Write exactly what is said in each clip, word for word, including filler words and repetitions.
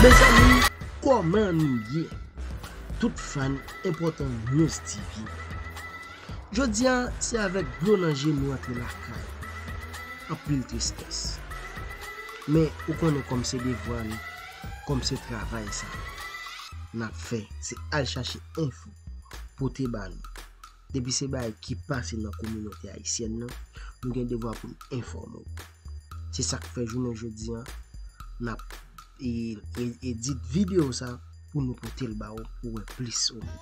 Mezanmi, kòman nou ye? Tout fan Enpòtan News T V. Jodi a, se avèk dlo nan je nou antre lakay. Anpil tristès. Men, ou konnen kòm se devwa nou, kòm se travay sa n ap fè, se al chache enfo, pote ba nou. Depi se bagay ki pase nan kominote ayisyèn nan, nou gen devwa pou n enfòme w. Se sa k fè jounen jodi a, n ap e, e, edit videyo sa pou nou pote l ba w pou w wè plis sou li.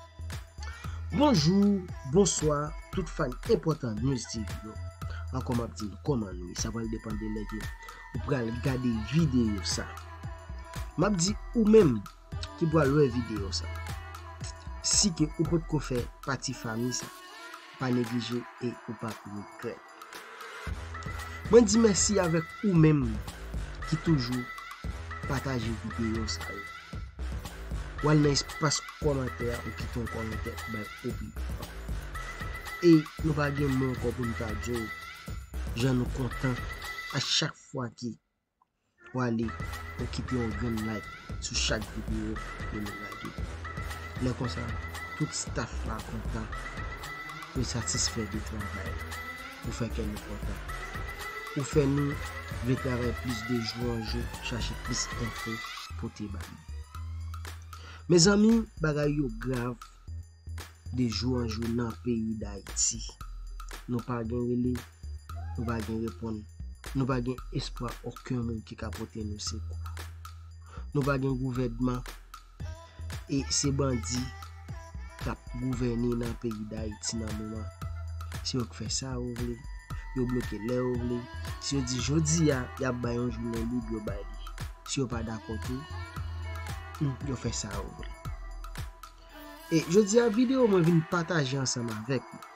Bonjou, bonswa, tout fan Enpòtan News T V yo. Ankò m ap di nou kòman nou ye. Sa pral depann de lè ke ou pral gade videyo sa. M ap di ou menm ki pral wè videyo sa, si ke ou potko fè pati fanmi sa, pa neglije e ou p ap regrèt. Mwen di mèsi avèk ou menm ki toujou pataje videyo sa yo. W al nan espas kòmantè a, ou kite yon kòmantè, ou bay opinyon. E nou pa gen mo ankò pou nou ta di w jan nou kontan a chak fwa ke w ale, ou kite yon grenn like sou chak videyo ke nou lage. Lè konsa, tout staff la kontan, yo satisfè de travay ou fè kè nou kontan. Ou fè nou vle travay plis de jou an jou, chache plis enfo, pote ba nou. Mezanmi, bagay yo grav de jou an jou nan peyi Dayiti. Nou pa gen rele, nou pa gen reponn, nou pa gen espwa okenn moun ki ka pote nou sekou. Nou pa gen gouvènman, e se bandi k ap gouvène nan peyi Dayiti nan moman. Se yo k fè sa yo vle, yo bloke lè yo vle. Si yo di jodi a, y ap bay yon jounen lib, yo bay li. Si yo pa dakò tou, hmm, yo fè sa yo vle. E jodi a, videyo mwen vin pataje ansanm avèk nou,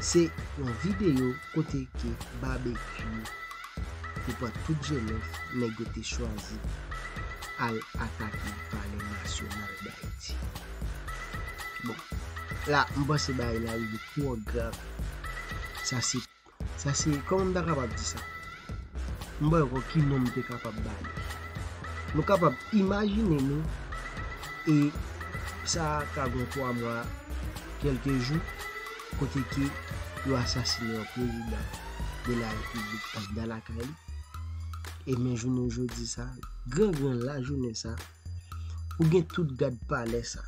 se yon videyo kote ke Babekyou te pran tout je nèf, nèg yo te chwazi al atake Palè Nasyonal Dayiti. Bon, la, m panse bagay la rive twò grav. Sa se Sa se, kòman m ta kapab di sa? M pa wè ki non m te kapab ba li. Nou kapab imajine nou, e sa ka gen twa mwa, kèlke jou, kote ke yo asasine yon prezidan de la repiblik anndan lakay li. E men jounen jodi sa, gran gran lajounen sa, ou gen tout gad palè sa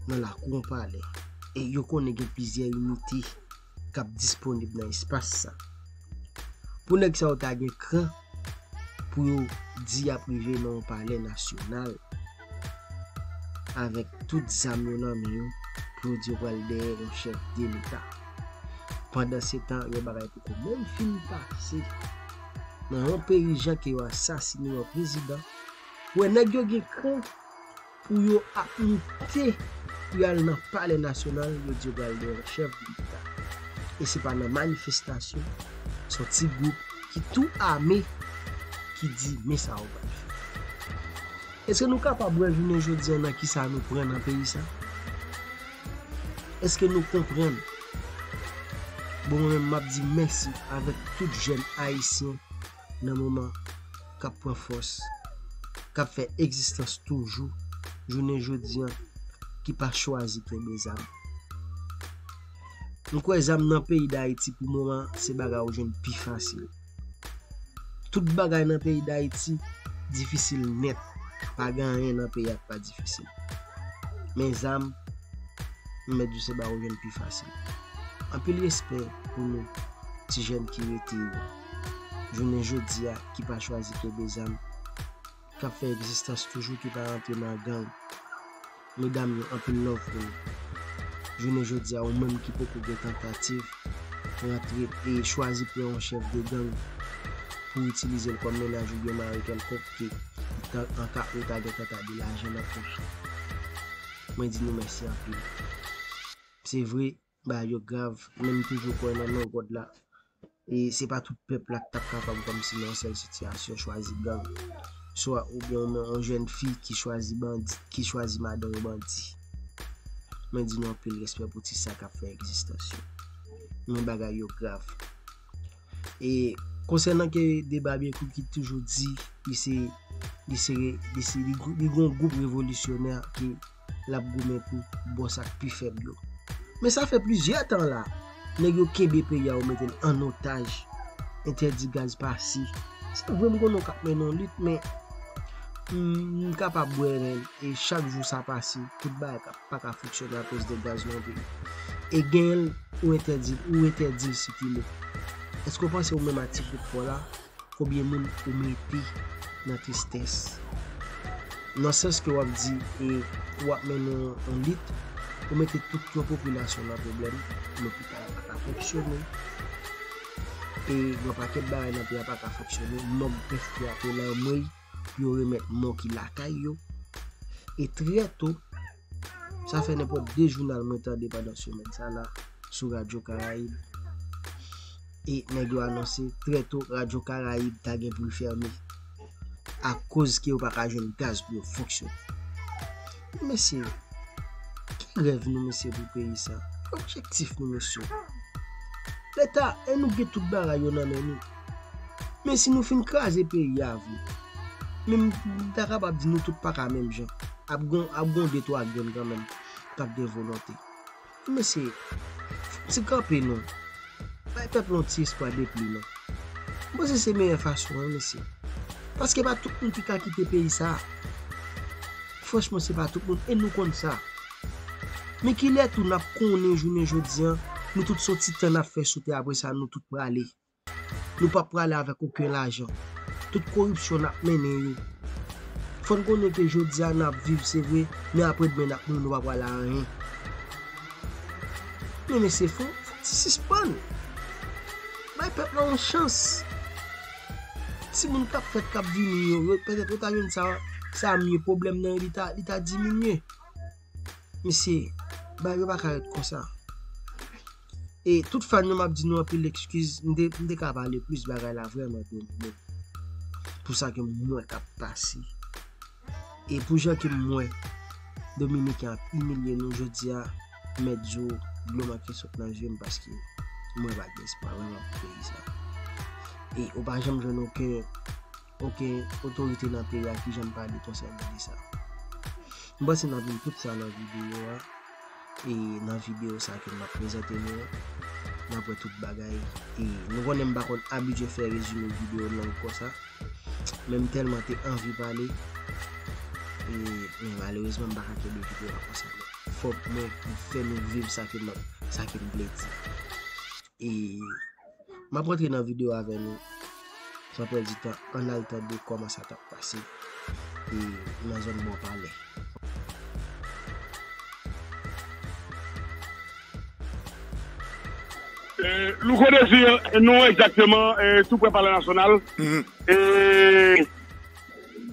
nan lakou yon palè. E yo konnen gen plizyè inite k ap disponib nan espas sa. Pou nèg sa yo ta gen kran pou yo di y ap rive nan yon palè nasyonal avèk tout zam yo nan men yo, pou yo di yo pral dèyè yon chèf de leta. Pandansetan, yon bagay poko menm fin pase nan yon peyi jan ke yo asasine yon prezidan, wè nèg yo gen kran pou yo ap moute pou y al nan Palè Nasyonal, yo di yo pral dèyè chèf de leta. E se pa nan manifestasyon, se yon ti gwoup ki tou ame ki di men sa yo pral fè. Èske nou kapab wè jounen jodi a nan kisa nou pran nan peyi sa? Èske nou konprann? Bon, mwen menm m ap di mèsi avèk tout jèn ayisyen nan moman k ap pran fòs, k ap fè egzistans toujou, jounen jodi a, ki pa chwazi kenbe zam. M kwè zam nan peyi Dayiti pou moman se bagay ou jwenn pi fasil. Tout bagay nan peyi Dayiti difisil nèt. Pa gen anyen nan peyi a k pa difisil. Men zam, m mèt di w se bagay ou jwenn pi fasil. Anpil respè pou nou, ti jèn ki rete yo, jounen jodi a, ki pa chwazi kenbe zam, k ap fè egzistans toujou, ki pa rantre nan gang. Medam yo, anpil love pou nou. Jounen jodi a, ou menm ki poko gen tantativ rantre e chwazi pran yon chèf de gang pou itilize l kòm mennaj oubyen mari kèlkonk ke ta, an ka, ou ta gen tanta de lajan nan pòch ou. Mwen di nou mèsi anpil. Se vre, bagay yo grav, men m toujou kwè nan men God la. E se pa tout pèp la k t ap kapab kòmsi nan yon sèl sitiyasyon chwazi gang. Swa oubyen yon, yon jèn fi ki chwazi bandi, ki chwazi madanm yon bandi. Mwen di nou anpil respè pou ti sa k ap fè egzistans yo. Men bagay yo grav. E konsènan ke de Babekyou ki toujou di li se Li se, li se, li, li gon gwoup revolisyonè ke l ap goumen pou bò sa k pi fèb yo. Men sa fè plizyè tan la, nèg yo kenbe peyi a, yo mete l an otaj, entèdi gaz pase. Se vre, m konnen w k ap mennen yon lit, men m, m kapab wè, men, e chak jou sa pase, tout bagay k ap pa ka fonksyone akoz de gaz nan peyi. E genyen l, ou entèdi, ou entèdi l sikile. Èske w panse ou menm ak ti gwoup pa w la, konbyen moun ou mete nan tristès? Nan sans ke w ap di, e, w ap mennen yon, yon lit, ou mete tout yon popilasyon nan pwoblèm, lopital pa ka fonksyone, e yon pakèt bagay nan peyi a pa ka fonksyone, mòg pèf ki ap lanmri, pou yo remèt mò ki lakay yo. E trè to, sa fè nenpòt de jounal mwen tande pandan semèn sa la sou Radyo Karayib. E nèg yo anonse trè to Radyo Karayib ta gen pou l fèmen akoz ke yo pa ka jwenn gaz pou yo fonksyone. Mesye, ki rèv nou, mesye, pou peyi sa? Ki objektif nou, mesye? Leta, e nou gen tout bagay yo nan men nou. Men si nou fin kraze peyi a vre, men m, m ta kapab di nou tout pa ka menm jan. Ap gon, ap gon de twa grenn kanmenm k ap gen volonte. Mesye, fò n ti kanpe non. Bay pèp la yon ti espwa de pli non. M panse se meyè fason an, mesye. Paske pa tout moun ki ka kite peyi sa. Franchman, se pa tout moun, e nou konn sa. Men kilè tou n ap konnen jounen jodi a, nou tout se yon ti tan n ap fè sou tè, apre sa nou tout prale. Nou p ap prale avèk okenn lajan. Tout koripsyon n ap mennen yo. Fò n konnen ke jodi a n ap viv, se vre, men apre demen n ap mouri, nou pa prale a anyen. Men mesye, fò, fò n ti sispann. Bay pèp la yon chans. Timoun k ap fèt, k ap vini yo, yo, petèt yo ta jwenn sa, sa mye, pwoblèm nan, li ta, li ta diminye. Mesye, bagay yo pa ka ret konsa. E tout fan yo, m ap di nou anpil ekskiz, m te, m te ka pale plis bagay la vrèman domine pou sa ke m wè k ap pase. E pou jan ke m wè Dominiken ap imilye nou jodi a, m mèt di w, dlo manke sot nan je m paske m wè pa gen espwa vrèman pou peyi sa. E ou pa janm jwenn okenn, okenn otorite nan peyi a ki janm pale konsènan de sa. M panse n ap jwenn tout sa nan videyo a. E nan videyo sa ke m ap prezante nou an, n ap wè tout bagay. E nou konnen m pa konn abitye fè rezime videyo long konsa, men m tèlman te anvi pale, e, men malerezman m pa ka kenbe videyo a konsa non. Fòk mwen fè nou viv sa ke m ap, sa ke m vle di. E m ap rantre nan videyo avè nou, san pèdi tan, ann al tande kòman sa t ap pase, e, nan zòn Bò Palè. E, Louko Désir, nou egzakteman, e, tou prè Palè Nasyonal. E,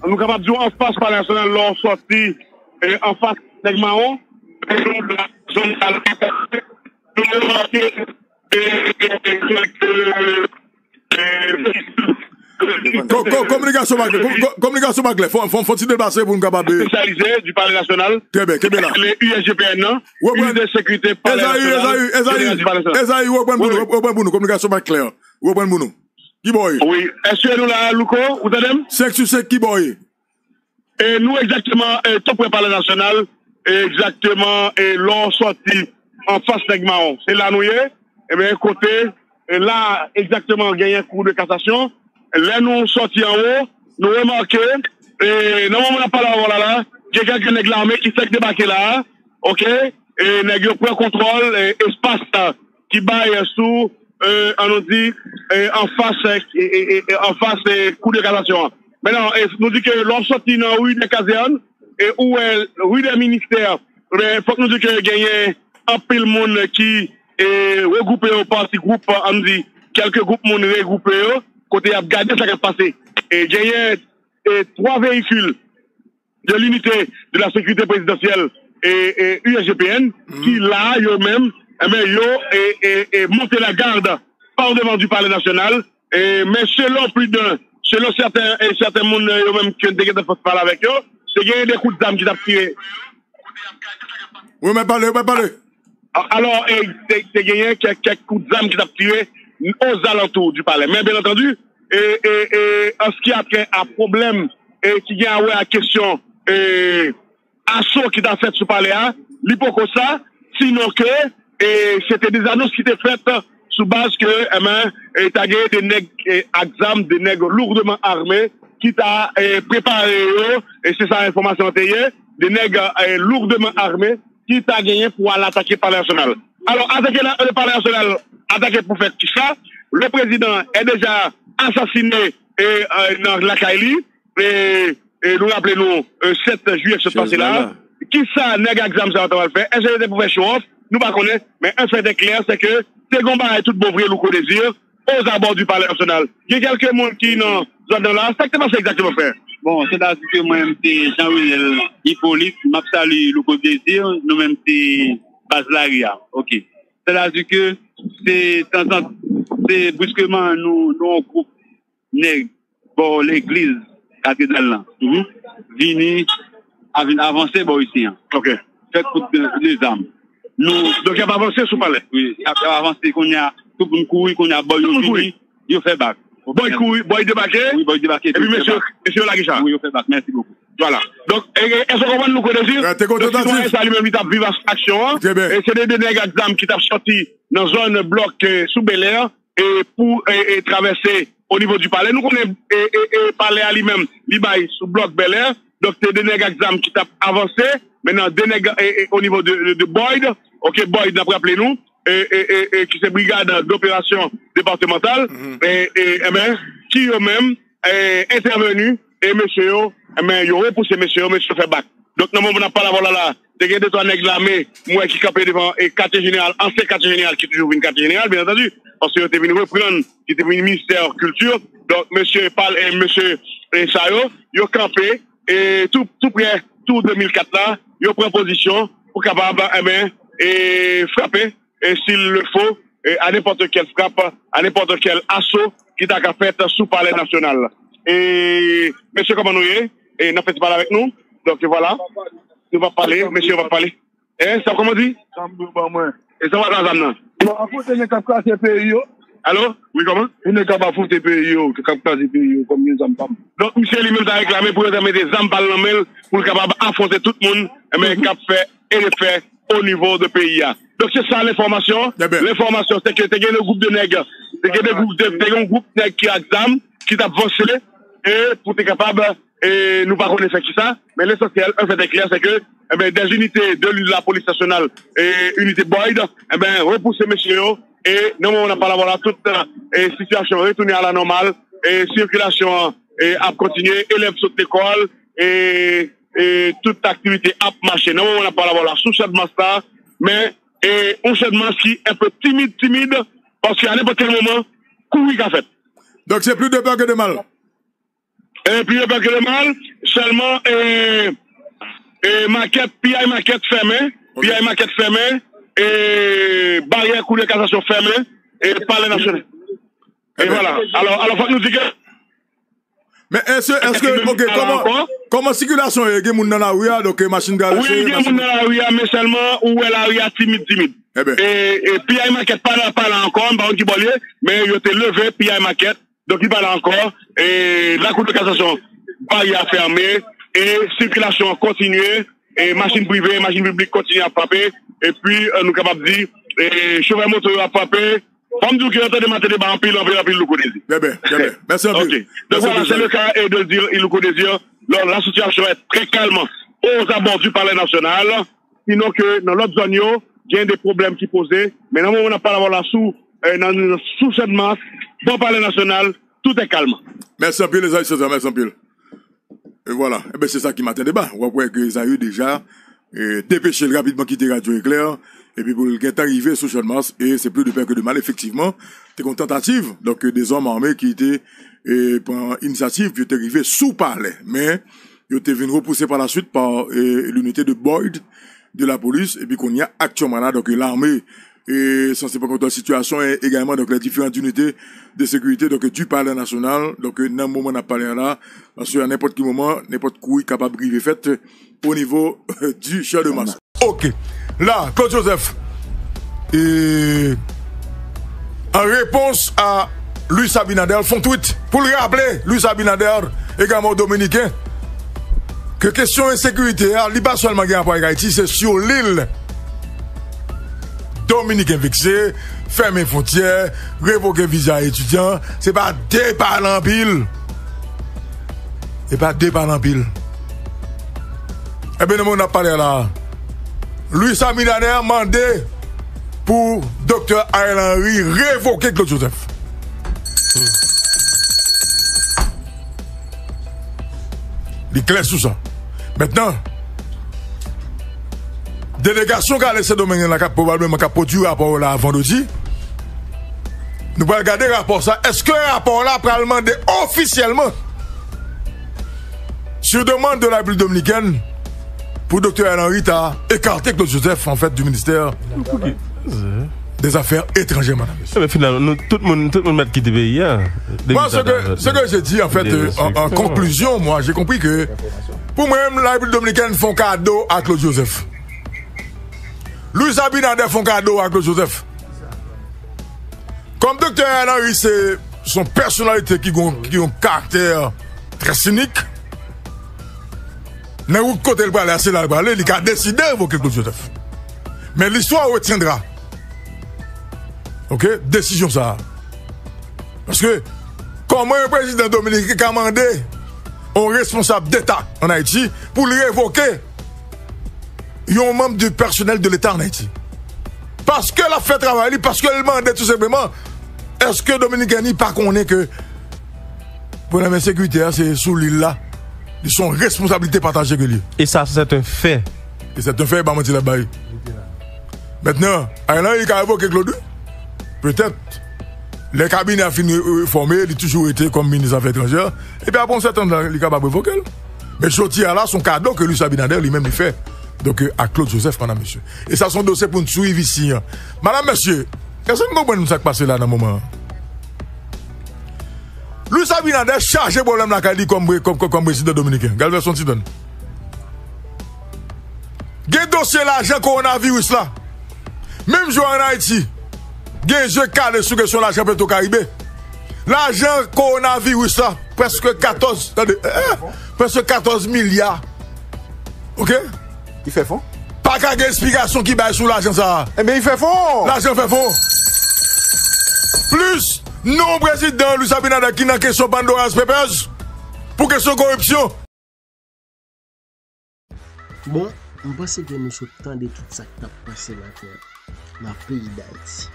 nou kapab di w anfas Palè Nasyonal, lè w sòti, e, anfas Nèg Mawon, e, nou la zòn sa la, nou remake, e, e, e, kèk, e, Ko- ko- Kominikasyon pa klè. Ko- ko- Kominikasyon pa klè. Fò fò fò ti deplase pou n kapab. Espesyalize du Palais National. Trè byen, kenbe la. Le U S G P N nan. Unité de sécurité Palais Ezayi, National. Ezayi, Ezayi, Ezayi, wè pwen pou nou, wè pwen pou nou, kominikasyon pa klè. Wè pwen pou nou. Ki bò ye? Wi, èske nou la, Louko? Ou tande m? Senk sou senk, ki bò ye? E nou egzakteman e, tou pre Palè Nasyonal, e, egzakteman e, lè w sòti anfas Nèg Mawon. Se la nou ye. Ebyen, kote e, la egzakteman genyen Kou de Kasasyon. Lè nou sòti anwo, nou remake, e, nan moman n ap pale avè w la, la, gen kèk nèg lame ki fèk debake la a, oke? E nèg yo pran kontwòl e, espas la ki bay sou, e, an nou di, e, anfas, e, e, e, e, anfas e, Kou de Kasasyon an. Mentnan, e, nou di ke lè w sòti nan ri dè Kazèn, e, ou wè ri dè Ministè, men fòk nou di ke genyen anpil moun ki e, regwoupe yo pa ti gwoup, an nou di, kèlke gwoup moun regwoupe yo, kote y ap gade sa k ap pase. E, genyen e, twa veyikil de l'Unité de la Sécurité Présidentielle e, e, U S G P N ki la, yo menm, enben, yo e, e, e, monte la garde pa o devan du Palais National. E, men selon plis de, selon sèten, e, sèten moun, e, yo menm ke n te gentan fèk pale avèk yo, te genyen de kout zam ki t ap tire. Wi, mèt pale, mèt pale. Alò, e, te, te genyen kèk, kèk kout zam ki t ap tire ozalantou du palais. Men, byen antandi, e, e, e, an ce qui a trait à pwoblèm e ki gen a wè ak kesyon e aso ki ta fèt sou palè a, li poko sa, sinon ke e se te de zanons ki te fèt sou baz ke, enben, e ta genyen de nèg e ak zam, de nèg lourdement armés ki ta e prepare yo, e se sa enfòmasyon an te ye, de nèg e lourdement armés ki ta genyen pou al atake Palè Nasyonal. Alò, atake la, le Palais National, atake pou fè kisa? Le président est déjà assassiné e, e nan lakay li, e, e nou raple nou, e, sèt jiyè ki sot pase la. Kisa nèg ak zam sa yo ta pral fè? Èske se te pou fè show off? Nou pa konnen, men un fait est clair, c'est que te gon bagay tout bon vre Louko Désir aux abords du Palais National. Gen kèlke moun ki nan zòn nan la, sa k te pase egzakteman, frè? Bon, sètadi ke mwen menm se Jean Renel Hyppolite, m ap salye Louko Désir, nou menm se baz lari a. Ok. Sètadi ke se tanzan, se briskeman nou, nou yon gwoup nèg bò legliz katedral lan vini, a vin avanse bò isi an. Ok. Fè kout de, de zam. Nou, donk, y ap avanse sou palè? Wi, y ap, y ap avanse kounye a, tout moun kouri, kounye a bò yo vini, yo fè bak. Bò kouri, bò debake? Wi, bò debake. Epi mesye, mesye yo lage cha? Wi, yo fè bak. Mèsi bokou. Vwala. Donk, e, e, èske w konprann Louko Désir? Donk, sitwayen sa li menm li t ap viv aksyon an. E se de, de nèg ak zam ki t ap sòti nan zòn blòk e, sou Bèlè e pou e, e, travèse o nivo di palè. Nou konnen e, e, e, palè a li menm, li bay sou blòk Bèlè. Donk, se de nèg ak zam ki t ap avanse. Mennan, de nèg e, e, o nivo de, de, de Boyd. Ok, Boyd, n ap raple nou, e, e, e, e, ki se brigad doperasyon depatmantal, e, e, enben, ki yo menm e, entèveni, e mesye yo, enben, yo repouse mesye yo, mesye yo fè bak. Donk, nan moman n ap pale avè w la, la, te gen de twa nèg lame, m wè ki kanpe devan e katye jeneral, ansyen katye jeneral ki toujou vin katye jeneral, byen antandi, paske yo te vin reprann, ki te vin ministè kilti. Donk, mesye pale, e mesye e sa yo, yo kanpe e tou, tou prè tou de mil kat la, yo pran pozisyon pou kapab, enben, e frape e s'il le faut, e à n'importe quelle frappe, à n'importe quel assaut ki ta ka fèt sou Palè Nasyonal. E, mesye, kòman nou ye? E n ap fè ti pale avèk nou. Donk, vwala. Nou va pale, mesye, yo va pale. E, sa kòman di? Zam yo ban mwen. E sa w a zam nan? Yo afwonte nèg k ap kraze peyi yo. Alo? Wi, kòman? E nèg k ap afwonte peyi yo, k ap kraze peyi yo, kòm gen zam pa m. Donk, misye li menm ta reklame pou yo ta mete zam pa l nan men l, pou l kapab afwonte tout moun, enben, k ap fè e de fè o nivo de peyi a. Donk, se sa lenfòmasyon. Lenfòmasyon, se ke te gen yon gwoup de nèg, te gen de gwoup de, te gen yon gwoup nèg ki ak zam, ki t ap vanse, e pou te kapab, e nou pa konnen fè kisa, men lesansyèl, un fait est clair, se ke, enben, des unités de la police nationale, e inite Boyd, enben, repouse mesye yo, e nan moman n ap pale avè w la, tout, e sitiyasyon retounen a la nòmal, e sikilasyon an, e ap kontinye, elèv sot lekòl, e e tout aktivite ap mache. Nan moman n ap pale avè w la sou Chadmas la, men e yon Chadmas ki enpe timid, timid, paske a nenpòt kèl moman, kouri ka fèt. Donk, se plus de peur que de mal. E plus de peur que de mal, sèlman e, e makèt, P I makèt fèmen, P I makèt fèmen, e baryè Kou de Kasasyon fèmen, e Palè Nasyonal. E vwala. Alò, alò, fòk nou di ke Men èske, èske, ok, kòman, kòman sikilasyon ye? Gen moun nan lari a, donk, eh, machin travèse, wi, gen moun nan lari a, men sèlman, ou wè lari a timid, timid. E, e P I makèt pa la, pa la ankò, m pa konn ki bò l ye, men yo te leve P I makèt, donk li pa la ankò. E lakou de kasasyon, baryè a fèmen, e sikilasyon an kontinye, e machin prive, machin piblik kontinye ap frape, epi, eh, nou kapab di, e chofè moto yo ap frape, Fò m di w ke yo tande m ap tande ba anpil, anpil, anpil Louko Désir. Trè byen, trè byen. Mèsi anpil. Ok. Donk, vwala, se le ka, e, de l di Louko Désir. La, la situation est très calme aux abords du Palais National. Sinon ke nan lòt zòn yo, gen de pwoblèm ki poze. Men nan moman n ap pale avè w la sou, e, nan, nan, sou Chadmas, bò Palè Nasyonal, tout est calme. Mèsi anpil, Esaü César, mèsi anpil. E vwala. Enben, se sa ki Maten Deba. W ap wè ke Esaü deja, e, depeche l rapidman kite Radyo Eklè, epi pou l gentan rive sou Chadmas, e se plus de peur que de mal, efektivman, te gen yon tantativ, donk, de zòm ame ki te, e, pran inisyativ, yo te rive sou palè, men yo te vin repouse pa la suite pa, e, l'unité de Boyd de la police, epi kounye a, aktyèlman la, donk, lame e sanse pran kontwòl sitiyasyon, e egalman, donk, les différentes unités de sécurité, donk, du Palais National, donk, nan moman n ap pale a la, paske a nenpòt ki moman, nenpòt kouri kapab rive fèt o nivo du Chadmas. Ok. La, Claude Joseph, e, an repons a Luis Abinader, fè yon tweet pou l raple Luis Abinader, egalman Dominiken, ke kesyon ensekirite a, li pa sèlman gen rapò avèk Ayiti, se sou lil. Dominiken vekse, fèmen fwontyè, revoke viza etidyan, se pa de pale anpil. Se pa de pale anpil. Ebyen, nan moman n ap pale a la, Luis Abinader mande pou Doktè Ariel Henry revoke Claude Joseph. Li klè sou sa. Mentnan, delegasyon k ale Sendomeng la k ap pwobableman k ap pwodui rapò yo la vandredi. Nou pral gade rapò sa. Èske rapò la pral mande ofisyèlman, sur demande de la République dominicaine, pou Doktè Ariel Henry ta ekate Claude Joseph, an fèt, du ministère des Affaires étrangères, madame. Ebyen, finalman, nou, tout moun, tout moun mèt kite peyi a. Moi, ce que, ce que j'ai dit, en fait, euh, en, en conclusion, moi, j'ai compris que, pou mwen, la République dominicaine fè yon kado a Claude Joseph. Luis Abinader fè yon kado a Claude Joseph. Kòm Doktè Ariel Henry se, se yon pèsonalite ki gon, ki gon karaktè trè sinik, nan wout kote l prale a, se la l prale, li ka deside revoke Claude Joseph. Men l'histoire retiendra, oke, desizyon sa a. Paske, kòman yon prezidan dominiken ka mande yon responsab deta ann Ayiti pou l revoke yon manm di pèsonèl de Leta ann Ayiti? Paske l ap fè travay li, paske l mande tou senpleman, èske Dominiken li pa konnen ke pwoblèm ensekirite a, se sou lil la, li se yon responsablite pataje ke li ye? E sa, se yon fè. E se yon fè, e pa manti l ap bay. Mentnan, Ariel Henry ka revoke Claude, wi. Petèt, lè kabinè a fin re-, refòme, li toujou rete kòm minis afè etranjè. Epi apre yon sèten tan, li kapab revoke l. Men jodi a la, se yon kado ke Luis Abinader li menm li fè. Donk, euh, a Claude Joseph, madam, mesye. E sa, se yon dosye pou n swiv isi an. Madam, mesye, èske n konprann sa k pase la nan moman an? Luis Abinader chaje pwoblèm lakay li kòm pre-, kòm, kòm, kòm prezidan dominiken. Gad fè son ti tann. Gen dosye lajan kowonaviris la. Menm jan ann Ayiti, gen je kale sou kesyon lajan Petro Caribe. Lajan kowonaviris la, prèske katòz, tande, eh, prèske katòz milya. Oke? Li fè fon? Pa ka gen eksplikasyon ki bay sou lajan sa a. Ebyen, li fè fon! Lajan fè fon. Plis, non prezidan Luis Abinader ki nan kesyon Pandora's Papers pou kesyon koripsyon. Bon, m panse ke nou sot tande tout sa k t ap pase nan tè, nan peyi Dayiti.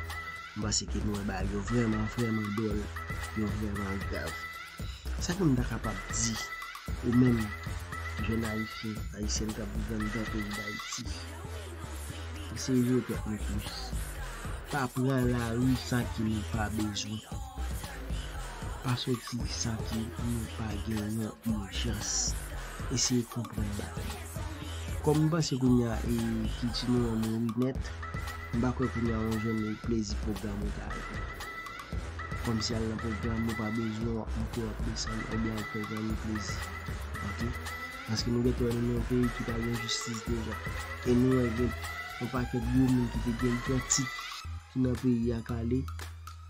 M panse ke nou wè bagay yo vrèman, vrèman dwòl, yo vrèman grav. Sa ke m ta kapab di, ou menm, jèn ayisyen, ayisyèn k ap viv anndan peyi Dayiti, eseye jere tèt nou plis. Pa pran lari san ke nou pa bezwen. Pa soti san ke nou pa genyen ijans. Eseye konprann bagay. Kòm m panse kounye a, e, kilti nou an mouri nèt, m pa kwè kounye a w jwenn plezi pwogram ou ta al fè. Kòmsi al nan pwogram ou pa bezwen w ap monte, w ap desann, oubyen al fè zanmi plezi. Oke? Paske nou gentan wè nou nan yon peyi ki pa gen jistis deja. E nou wè gen yon pakèt gwo moun ki te gen gran tit ki nan peyi a k ale,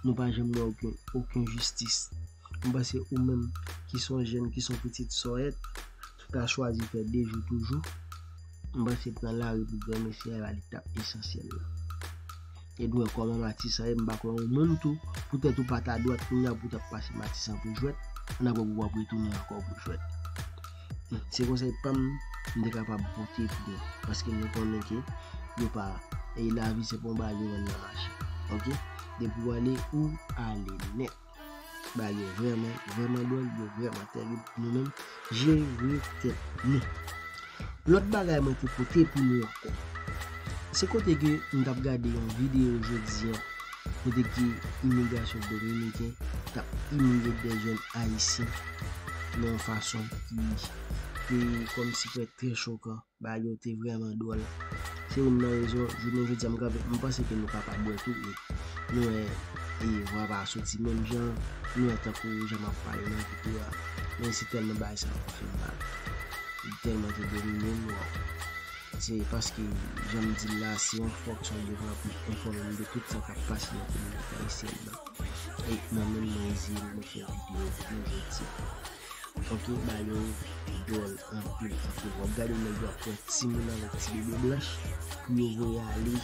nou pa janm wè okenn, okenn jistis. M panse ou menm ki se yon jèn, ki se yon pitit sòrèt, si w ta chwazi fè de jou toujou, m panse pran lari pou granmesi a, e pa li k t ap esansyèl la. E nou wè kòman Matisan ye, m pa kwè yon moun tou, poutèt ou pa t adwat kounye a pou w t ap pase Matisan pou jwèt, annapre pou w ap retounen ankò pou jwèt. Se konsèy pa m, m te kapab pote pou nou, paske nou konnen ke yo pa, e lavi se pa yon bagay yo vann nan mache. Oke? Depi w ale, ou ale nèt. Bagay yo vrèman, vrèman dwòl, yo vrèman tèrib. Nou menm, jere tèt nou. Lòt bagay mwen te pote pou nou ankò, se kote ke m t ap gade yon videyo jodi a, kote ke imigrasyon dominiken t ap imilye de jèn ayisyen nan yon fason ki te kòmsi prèt trè chokan. Bagay yo te vrèman dwòl. Se youn nan rezon, jounen jodi a, m kanpe, m panse ke nou kapab wè tou, e nou wè, e vwa pa soti menm jan, nou wè tankou jan m ap pale nan videyo a, men se tèlman bagay sa ap fè m mal. Li tèlman te domine m, waw. Se paske, jan m di l la, se yon fòk, se yon devwa pou enfòme m de tout sa k ap pase nan kominote ayisyèn nan. E mwen menm, mwen eseye mwen fè videyo pou nou jodi a. Ok, bagay yo dwòl anpil, anpil. W ap gade nèg yo ap pran timoun avèk ti bebe blanch pou yo voye ale.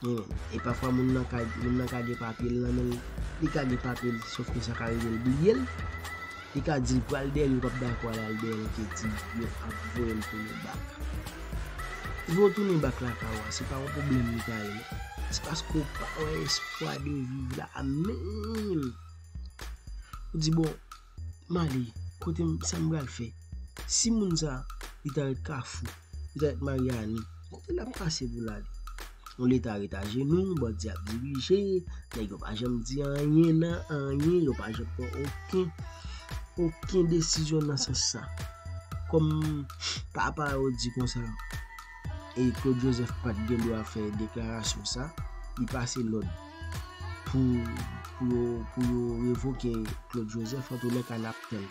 Men, e pafwa moun nan ka, moun nan ka gen papye l nan men l, li ka gen papye l, sòf ke sa ka rive l bliye l. Li ka di l pral dèyè l, yo p ap dakò al, al dèyè l, ke di yo ap voye l tounen bak. Voye w tounen bak lakay ou a, se pa yon pwoblèm li ka ye, non. Se paske w pa wè espwa de viv la menm. Ou di, bon, m ale, kote m, sa m pral fè? Si moun sa, li ta ret Kafou, li ta ret Maryani, kote l ap pase pou l ale? Yon leta ret ajenou, bandi ap dirije, nèg yo pa janm di anyen nan anyen, yo pa janm pran okenn, okenn desizyon nan sans sa. Kòm papa yo di konsa, e Claude Joseph pa t gen dwa fè deklarasyon sa, li pase lòd pou, pou yo, pou yo revoke Claude Joseph, antoulèka n ap tann.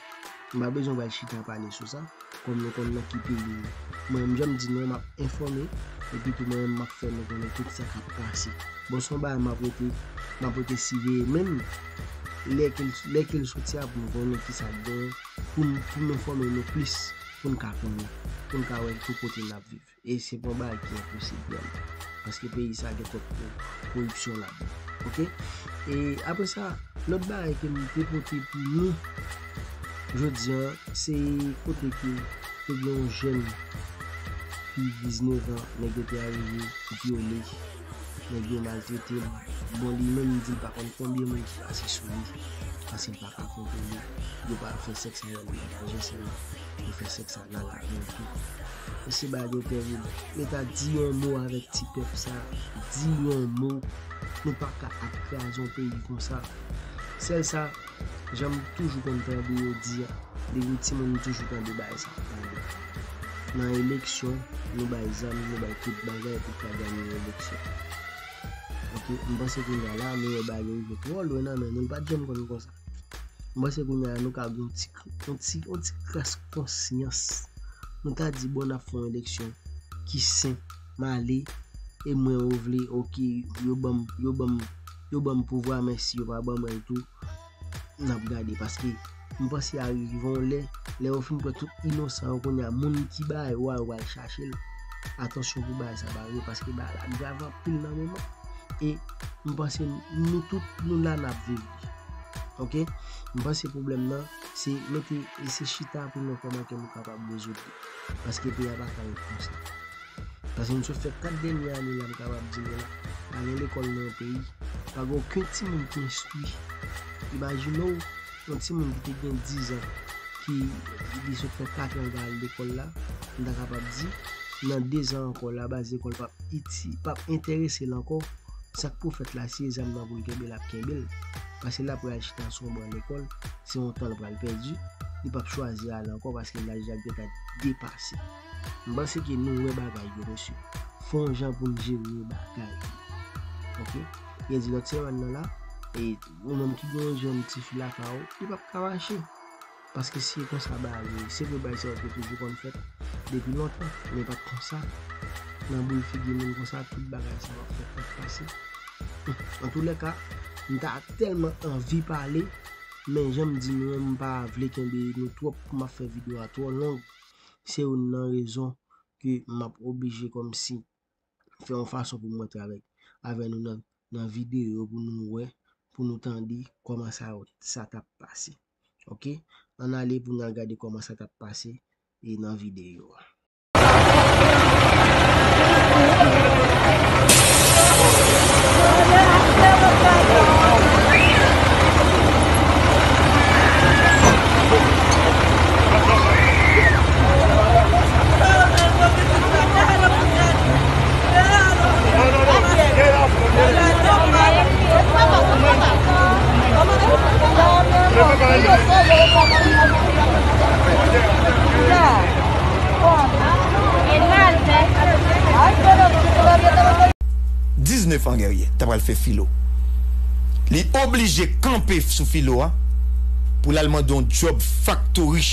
M pa bezwen pral chita pale sou sa, kòm nou konn nan ki peyi nou. Mwen menm, jan m di nou, m ap enfòme, epi tou mwen menm, m ap fè nou konnen tout sa k ap pase. Bon, se yon bagay m ap rete, m ap rete siveye menm, lè ke l, lè ke l soti a pou m konnen ki sa k genyen, pou m, pou m enfòme nou plis, pou n ka konnen, pou n ka wè ki kote n ap viv. E se pa yon bagay ki enposib vrèman. Paske peyi sa gen twòp ko-, koripsyon ladan. Ok? E apre sa, lòt bagay ke m te pote pou nou jodi a, se kote ke te gen yon jèn fi diznèf an, nèg yo te arive vyole, nèg yo maltrete l. Bon, li menm, li di l pa konn konbyen moun ki pase sou li, paske l pa ka kontwole. Yo pa fè sèks avè l nan manje sèlman, yo fè sèks nan lavi l tou. Mesye, bagay yo tèrib. Leta, di yon mo avèk ti pèp sa. Di yon mo. Nou pa ka ap kraze yon peyi konsa. Sèl sa, jan m toujou konn tande yo di a, depi m timoun, m toujou tande bagay sa ap pale. Nan eleksyon, nou bay zam, nou bay tout bagay pou ta ganye eleksyon. Ok, m panse kounye a la, nou wè bagay yo rive twò lwen nan men nou, l pa t janm konn konsa. M panse kounye a nou ka gen yon ti, yon ti, yon ti kras konsyans. Nou ta di, bon, n ap fè yon eleksyon ki sen, m ale, e mwen ou vle, ok, yo ban m, yo ban m, yo ban m pouvwa, men si yo pa ban mwen l tou, n ap gade. Paske m panse a rive yon lè, lè yo fin pran tout inosan yo, kounye a, moun ki bay yo a, yo pral chache l. Atansyon pou bagay sa pa rive, paske bagay la grav anpil nan moman. E m panse nou tout, nou la, n ap viv li. Ok? M panse pwoblèm nan, se mete, e se chita pou nou wè kòman ke nou kapab rezoud li. Paske peyi a pa ka ret konsa. Paske m sot fè kat dènye ane la, m kapab di nou la, pa gen lekòl nan yon peyi, pa gen okenn timoun ki enstwi. Imajine w, yon timoun ki te gen diz an, ki li sot fè kat an l pa al lekòl la, m ta kapab di, nan de zan ankò, labaz lekòl p ap iti-, p ap enterese l ankò. Sa k pou fèt la, se zam nan pou l kenbe, l ap kenbe l. Paske l ap pral chita sou yon ban lekòl, se yon tan l pral pèdi, li p ap chwazi ale ankò paske laj la gentan depase. M panse ke nou wè bagay yo, mesye. Fè yon jan pou n jere bagay yo. Ok? Yo di lòt semèn nan la, e ou menm ki gen yon jèn tifi lakay ou, li p ap ka mache. Paske si e konsa bagay yo ye, se vre bagay sa yo te toujou konn fèt depi lontan, men pa t konsa. Nan boul figi moun konsa, tout bagay sa yo ap fèt, ap pase. Antoulèka, m ta tèlman anvi pale, men jan m di nou an, m pa vle kenbe nou twòp pou m ap fè videyo a twò long. Se youn nan rezon ke m ap oblije kòmsi fè yon fason pou m rantre avèk, avè nou nan, nan videyo pou nou wè, pou nou tande kòman sa, sa t ap pase. Ok? Ann ale pou n al gade kòman sa t ap pase e nan videyo a. Diznèf an, Guerrier, ta pral fè filo. Li oblije kanpe sou filo a pou l al mande yon djòb faktori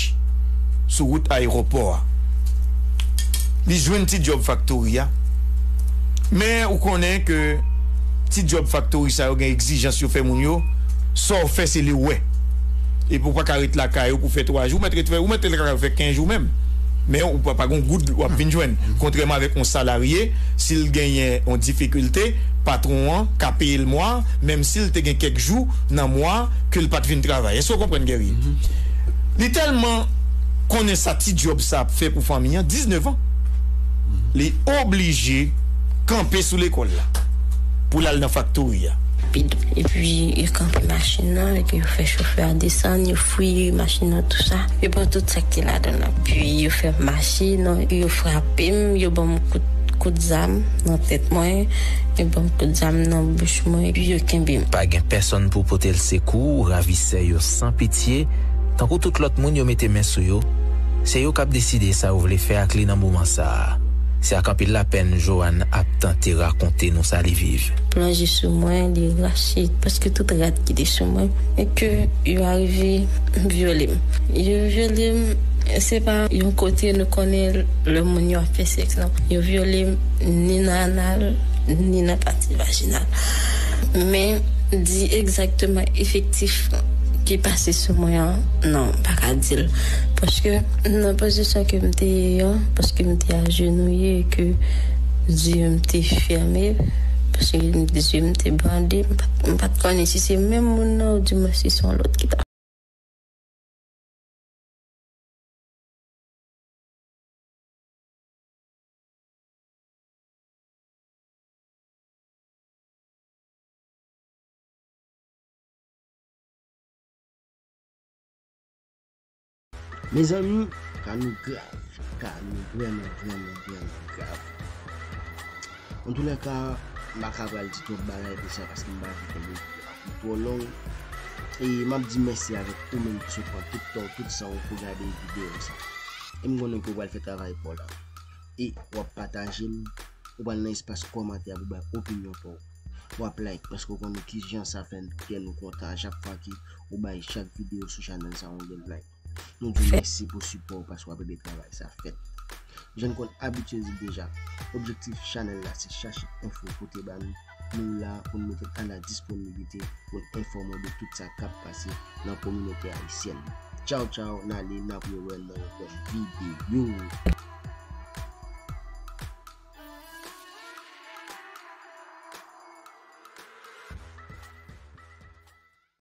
sou wout ayewopò a. Li jwenn ti djòb faktori a. Men ou konnen ke ti djòb faktori sa yo gen egzijans yo fè moun yo, sa w fè se li w wè. Epi ou pa ka ret lakay ou pou fè twa jou, ou mèt ret fè, ou mèt ret lakay ou fè kenz jou menm. Men ou pa, pa gen goud w ap vin jwenn. Kontrèman avèk yon salarye, si l genyen yon difikilte, patwon an ka peye l mwa, menm si l te gen kèk jou nan mwa ke l pa t vin travay. Èske w konprann, Guerrier? Li tèlman konnen sa ti djòb sa ap fè pou fanmi an, diznèf an. Li oblije kanpe sou lekòl la pou l al nan faktori a. Epi yo kanpe machin nan, epi yo fè chofè a desann, yo fouye machin nan, tou sa. Yo pran tout sa k te ladan l. Epi yo fè m mache, non, yo frape m, yo ban m kout, kout zam nan tèt mwen, yo ban m kout zam nan bouch mwen, epi yo kenbe m. Pa gen pèsonn pou pote l sekou, ravisè yo san pitye, tankou tout lòt moun yo mete men sou yo, se yo k ap deside sa yo vle fè ak li nan moman sa a. Se ak anpil lapèn Joanne ap tante rakonte nou sa li viv. Plonje sou mwen, li rache prèske tout rad ki te sou mwen, e ke yo arive vyole m. Yo vyole m, se pa yon kote nou konnen lè moun yo ap fè sèks, non. Yo vyole m ni nan anal, ni nan pati vajinal. Men, di egzakteman efektif ki pase sou mwen an, non, m pa ka di l. Paske nan pozisyon ke m te ye an, paske m te ajenouye, ke zye m te fèmen, paske zye m te bande, m pa t, m pa t konnen si se menm moun nan, oudimwen si se yon lòt ki t ap Mezanmi, ka nou grav, ka nou vrèman, vrèman, vrèman grav. Antoulèka, m pa ka pral di twòp bagay de sa paske m pa vle fè videyo a pou twò long. E m ap di mèsi avèk ou menm ki sot pran tout tan w, tout san w pou gade videyo sa. E m konnen ke w pral fè travay pa w la. E w ap pataje l, ou pral nan espas kòmantè a pou bay opinyon pa w. W ap like paske w konnen kijan sa fè n kè nou kontan a chak fwa ke ou bay chak videyo sou chanèl sa yon bèl like. Nou di w mèsi pou sipò w paske w ap ede travay sa fèt. Jan n konn abitye di l deja, objektif chanèl la se chache enfo pote ba nou. Nou la pou n mete l a la disponibilite pou n enfòme w de tout sa k ap pase nan kominote ayisyèn. Tchaw, tchaw, n ale, n ap rewè nan yon lòt videyo.